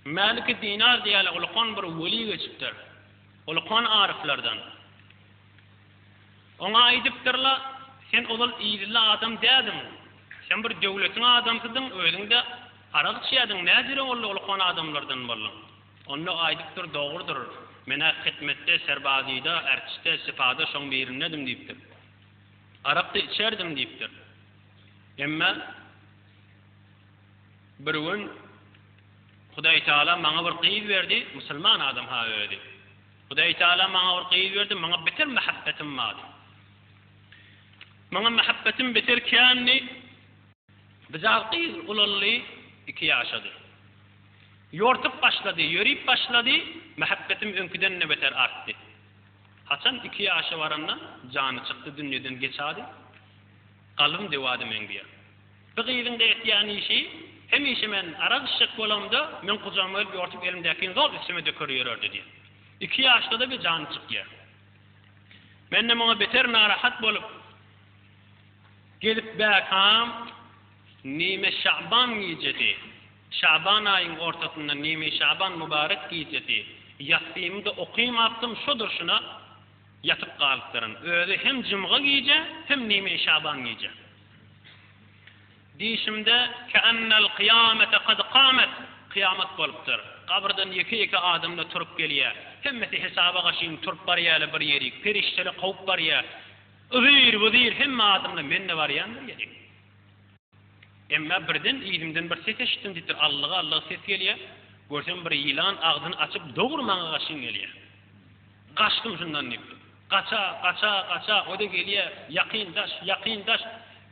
Mäliki Dinar diýýärler, ulukan bir weli geçipdir. Ulukan aryflardan. Oňa aýdypdyrlar, Sen ozal yzly adam däldiň. Sen bir döwletiň adamsydyň, özüň-de arak içýärdiň, näjüre boldy ulukan adamlardan bolduň? Onda aýdypdyr, Dogrudyr, men-ä hytmetde, serbazyda, ärçde, sypada şoň birindedim diýipdir. Arak-da içerdim diýipdir. Emma bir gün Hudaýtagala maňa bir gyz berdi, musulman adam-ha özi. Hudaýtagala maňa bir gyz berdi, maňa beter mähebbetim bardy. Maňa mähebbetim beter kändi. Bijag gyz ulaldy, iki ýaşady. Ýortup başlady, ýörip başlady, mähebbetim öňküden-de beter artdy. Haçan iki ýaşa baranda jany çykdy dünýeden geçady, galbym dewady meň diýýär. Bu gyzyň-da etýän işi, hemişe men arak içjek bolamda, meň gujagyma gelip ýortup elimdäkini zol üstüme döker ýörerdi diýýär. Iki ýaşda-da bir jany çykýar. Men-de muňa beter narahat bolup, gezip bäkam, nime şaban gijesi, şaban aýyň ortasynda nime şaban mübarek gijesi, ýassymy-da okymapdym, şo durşuna ýatyp galypdyryn. Özi hem jumga gije, hem nime şaban gije. Diýşimde, Keennel kyýamete kad kamet, kyýamat bolupdyr. Gabyrdan ýeke-ýeke adamlar turup gelýär. Hemmesi hesaba gaşyn turup barýarlar bir ýerik. Perişdeler kowup barýar. Yzyr-wyzyr hemme adamlar, men-de barýan bir ýerik. Emma birden yzymdan bir ses eşitdim diýipdir. Allyga-allyga ses gelýär. Görsem bir ýylan agzyny açyp dogry maňa gaşyn gelýär. Gaçdym şundan diýipdir. Gaça, gaça, gaça, o-da gelýär, ýakyn daş, ýakyn daş.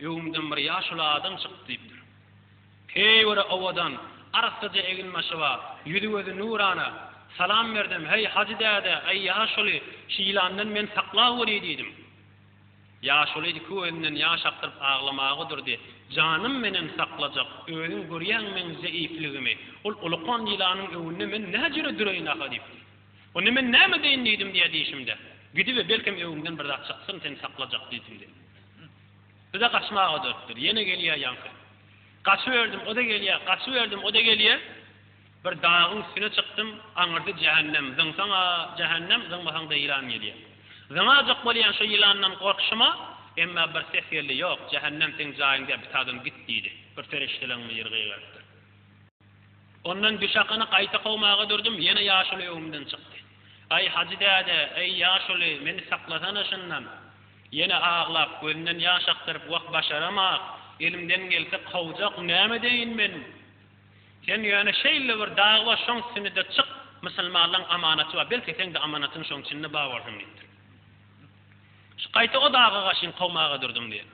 Öňümden bir ýaşuly adam çykdy diýipdir. Heý bir owadan, arassaja eginbaşy bar, ýüzi-gözi nurana. Salam berdim, Heý, hajy däde, äý ýaşuly, şu ýylandan meni saklaweri diýdim. Ýaşuly iki gözünden ýaş akdyryp aglamaga durdy. Janym menem saklajak, özüň görýäň meň zeýifligimi. Ol ulukan ýylanyň öňünde men näjüre duraýyn aha diýipdir. Onda men näme edeýin diýdim diýýär diýşimde. Gidibe belkem öňüňden bir zat çyksyn seni saklajak diýdim diýýär. Bu-da gaçmaga durupdyr. Ýene gelýär ýaňky. Gaçyberdim, o-da gelýär, gaçyberdim, o-da gelýär. Bir dagyň üstüne çykdym, aňyrsy jähennem, zyňsaň-a jähennem, zyňmasaň-da ýylan gelýär. Zyňajak bolýan şo ýylandan gorkuşyma, emma bir ses geldi, ýok, jähennem seň jaýyň däl, bitadan git diýdi. Bir perişdeleň biri gygyrypdyr. Ondan düşakany gaýta kowmaga durdum, ýene ýaşuly öňümden çykdy. Aý, Hajy däde, eý, ýaşuly, meni saklasana şundan. Ýene aglap, gözünden ýaş akdyryp, Wah, başaramak, elimden gelse kowjak, näme edeýin men? Sen ýöne şeýle bir dag bar, şoň üstüne-de çyk, musulmanlaň amanaty bar, belki seň-de amanatyň şoň içinde bar bolsun diýipdir. Şu gaýta o daga gaşyn kowmaga durdum diýýär.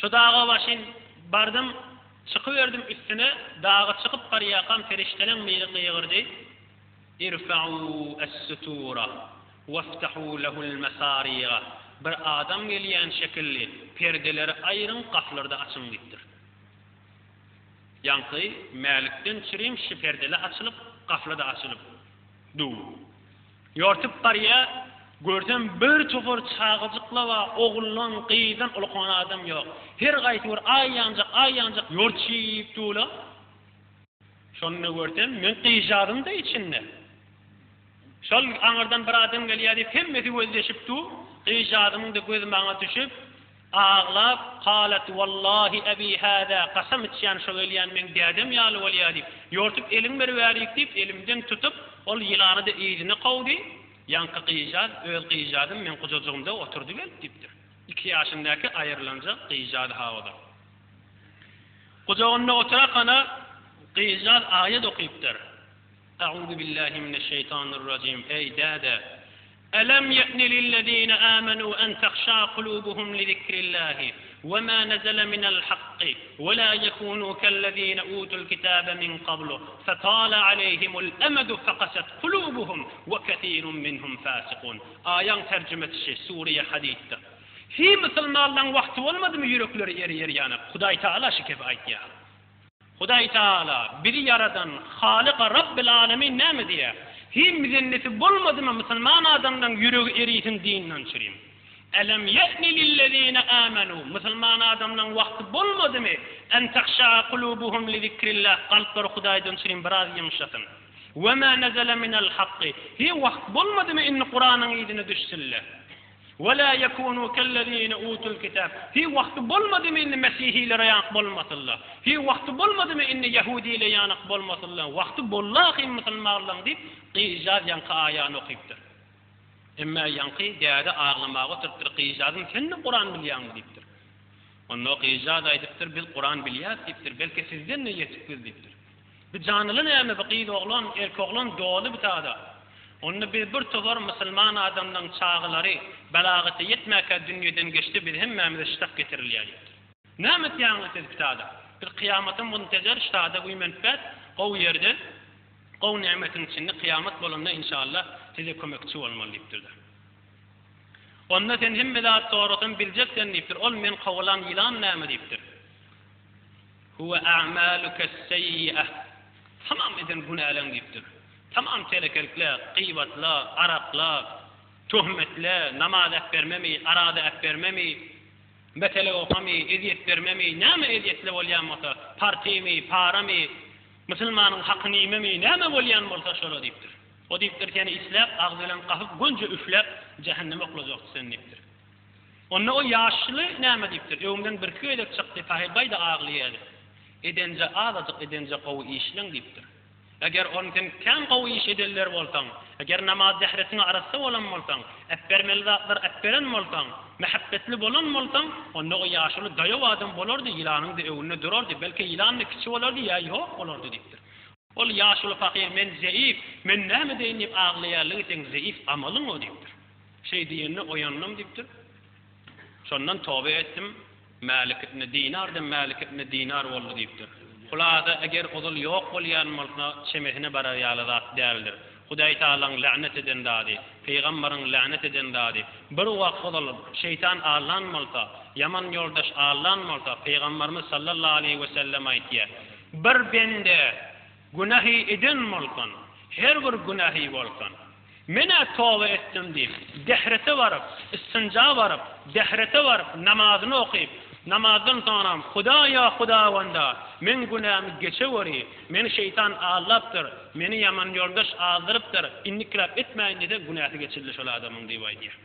Şu daga başyn bardym, çykyberdim üstüne, daga çykyp barýarkam perişdeleň biri gygyrdy, Irfa'u es-sutura, weftahu lehul mesariga, Bir adam gelýän şekilli, perdeleri aýryň, gapylary-da açyň diýipdir. Ýaňky Mälikden çürim şu perdele açylyp, gapyly-da açylyp dur. Ýortup barýa, görsem bir topar çagajykla bar, ogullan, gyzdan ulukan adam ýok. Her gaýsy bir aý ýanjak, aý ýanjak ýorçyp dur-la. Şonda görsem, meň gyzjagazym-da içinde. Şol aňyrdan bir adam gelýär diýip, hemmesi gözleşip dur. Gyzjagazymyň-da gözi maňa düşüp, aglap, Kalat, Wallahi ebi hâzâ, kasam içýän şo gelýän meň dädem ýaly bolýar diýip, ýortup eliň beribärik diýip, elimden tutup, ol ýylany-da yzyna kowdy. Ýaňky gyzjagaz, öz gyzjagazym meň gujajygymda oturdy gelip diýipdir. Iki ýaşyndaky aýrylanjak gyzjagaz-ha o-da. Gujagynda oturakana gyzjagaz aýat okypdyr. A'uzu billahi mineşşeýtanirrajim Eý däde! Elem ýe'ni lillezine amenu en tahşa kulubuhum lizikrillahi we ma nezele minel hakky we la ýekunu kellezine utul kitabe min kablu fetale aleyhimul emedu fekaset kulubuhum we kesirun minhum fasikun Aýaň terjimesi şi sure Hadidde. Hiý musulmanlaň wagty bolmadymy ýürekleri eriýer ýanak Hudaý Taala şi kebi aýtýar. Hudaý Tagala, bizi ýaradan Halyk-a Rabbil Alemin näme diýýär? Hiý müzennesi bolmadymy musulman adamlaň ýüregi erisin dinden çürim. Elem ýe'ni lillezine amenu, musulman adamlaň wagty bolmadymy, en tahşa'a kulubuhum li zikrillah, kalplary Hudaýdan çürim biraz ýumşasyn. Ve ma nezele minel hakky. Hi wagt bolmadymy indi Kuranyň yzyna düşsünler. Ve la yekunu kellezine utul kitab. Hi wagty bolmadymy indi mesihilere ýanak bolmasynlar. Hi wagty bolmadymy indi ýahudile ýanak bolmasynlar. Wagty boldy ahym musulmanlaň diýip gyzjaz ýaňky aýany okypdyr. Emme ýaňky däde aglamaga oturypdyr gyzjazym sen-de Kuran bilýäňmi diýipdir. Onda gyzjaz aýdypdyr biz Kuran bilýäs diýipdir belki sizden-de ýetik biz diýipdir. Bu janyly näme bu gyz oglan erk oglan doly bu tada. Onda biz bir topar musulman adamlaň çagalary balagata ýetmäkä dünýeden geçdi biz hemmämize ştap getirilýär diýipdir. Näme etýäňiz siz pitada? Biz kyýamata muntezer ştada güýmenipbäs gowy ýerde gowy nämetiň içinde kyýamat bolanda inşallah size kömekçi bolmaly diýipdirde. Onda sen hemme zat sorasam biljek sen diýipdir. Ol men kowalan ýylan näme diýipdir. Huwe a'maluke's-seýýi'eh, Tamam eden günäleň diýipdir. Tamam telekelikle, gybatla, arakla, töhmetle, namaz äpbermemi, araza äpbermemi, mesele okamy, ezýet bermemi, näme ezýetle bolýan bolsa, partymy, paramy, musulmanyň hakyny iýmemi, näme bolýan bolsa şola diýipdir. O diýipdir, seni isläp, agzy bilen gapyp, gönje üfläp, jähenneme oklajakdy seni diýipdir. Onda o ýaşly näme diýipdir, Öňden birki gezek çykdy, Pahyr-baý-da aglaýardy. Edenje azajyk edenje gowy işleň diýipdir. Eger on sen kän gowy iş edenler bolsaň, eger namaz zähretiňe arassa bolan bolsaň, äpbermeli zatlary äpberen bolsaň, mähebbetli bolan bolsaň, onda o ýaşuly daýaw adam bolardy, ýylanyň-da öňünde durardy, belki ýylan-da kiçi bolardy ýa ýok bolardy diýipdir. Ol ýaşuly pahyr men zeýif, men näme edeýin diýip aglaýarlygy seň zeýif amalyň o diýipdir. Şeý diýende oýandym diýipdir. Şondan toba etdim. Mälik ibn Dinardan Mälik ibn Dinar boldy diýipdir. Hulasa, eger ozal ýok bolýan bolsa, çemesine barar ýaly zat däldir. Hudaý Tagalaň länet eden zady, pygambaryň länet eden zady. Bir wagt ozal şeýtan aldan bolsa, ýaman ýoldaş aldan bolsa, pygambarymyz sallallahu aleýhi wesellem aýtýar, Bir bende günähi eden bolsun, her bir günähi bolsun, Men-ä toba etdim diýip, dährete baryp, istinja baryp, dährete baryp, namazyny okyp, namazdan soňram, Hudaýa, Hudawanda, meň günämi geçeweri, meni şeýtan aldapdyr, meni ýaman ýoldaş azdyrypdyr, indikiläp etmäýin diýse, günäsi geçildi şol adamyň diýip aýdýar.